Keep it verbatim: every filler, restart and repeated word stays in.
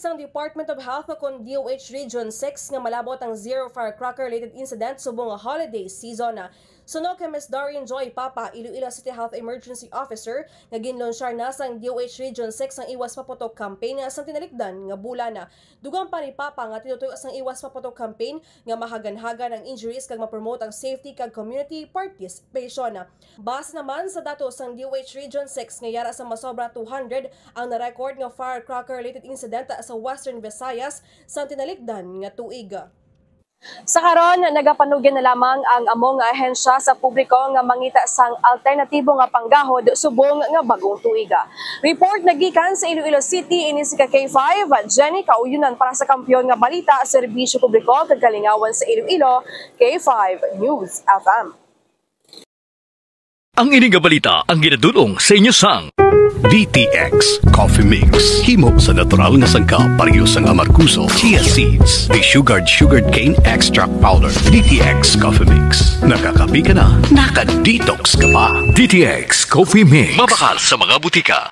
Ang Department of Health o kon D O H Region six nga malabot ang zero firecracker-related incident subong nga holiday season. Suno kay Miss Doreen Joy Papa, Iloilo City Health Emergency Officer, nga ginlunsyar na sang D O H Region six ang Iwas Paputok campaign sang tinalikdan nga bulan. Dugang pa ni Papa nga tinutoyo sang Iwas Paputok campaign nga mahaganhagan ang injuries kag mapromote ang safety kag community participation. Base naman sa datos sang D O H Region six nga yara sa masobra two hundred ang na-record nga firecracker-related incident sa Western Visayas sa tinalikdan nga tuig. Sa karon, nagapanugyan na lamang ang amo nga ahensya sa publiko nga mangita sang alternatibo nga panggahod subong nga bagong tuiga. Report nagikan sa Iloilo City, ini si ka K five, Jenny Kauyunan para sa Kampiyon nga Balita, Serbisyo Publiko kag Kalingawan sa Iloilo, K five News F M. Ang ini nga balita ang ginadul-ong sa inyo sang D T X Coffee Mix. Himo sa natural nga sangkap, pareho sang amargoso, chia seeds, desugared sugarcane extract powder. D T X Coffee Mix. Nakakape ka na, naka-detox ka pa. D T X Coffee Mix. Mabakal sa mga butika.